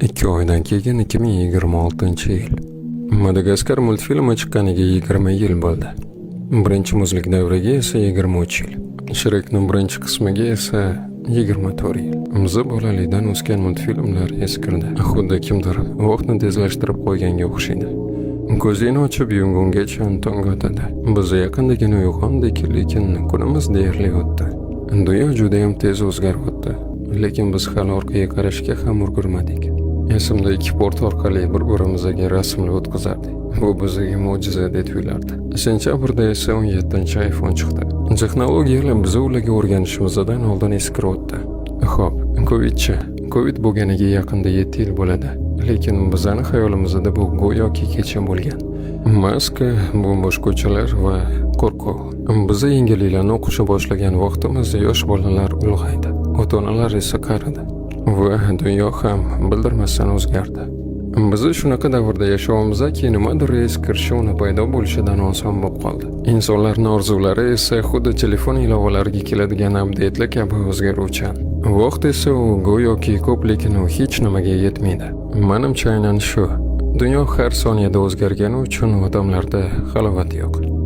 2 oydan keyin 2026-yil. Madagaskar multfilmi chiqqaniga 20 yil bo'ldi. Birinchi muzlik davriga esa 23 yil. Shrekning birinchi qismiga esa 24 yil. Bizni bolalikdan o'sgan multfilmlar eskirdi. Xuddi kimdir vaqtni tezlashtirib qo'yganga o'xshaydi. Ko'zingni ochib yumgungacha tong otadi. Biz yaqindagina uyg'ondik, lekin kunimiz deyarli o'tdi. Dunyo judayam tez o'zgaryapti, lekin biz hali orqaga qarashga ham ulgurmadik. Esimda, ikki port orqali bir-birimizga rasmlar o'tkazardik. Bu bizga mo'jizadek tuyulardi. Sentyabrda esa 17 iPhone chiqdi. Texnologiyalar bizni ularga o'rganishimizdan oldin eskiryapti. Xo'p, Covidchi? Covid bo'lganiga yaqinda 7 yil bo'ladi. Lekin bizani xayolimizda bu go'yoki kecha bo'lgan. Maska, bo'm-bo'sh ko'chalar va qo'rquv. Biz yangiliklarni o'qishni boshlagan vaqtimiz yosh bolalar ulg'aydi. Ota-onalar esa qaridi. Va dunyo ham bildirmasdan o'zgardi. Biz shunaqa davrda yashayapmizki, nimadir eskirishi uni paydo bo'lishidan oson bo'lib qoldi. Insonlarning orzulari esa xuddi telefon ilovalariga keladigan updatelar kabi o'zgaruvchan. Vaqt esa u go'yoki ko'p, lekin u hech nimaga yetmaydi. Manimcha, aynan shu. Dunyo har soniyada o'zgargani uchun odamlarda halovat yo'q.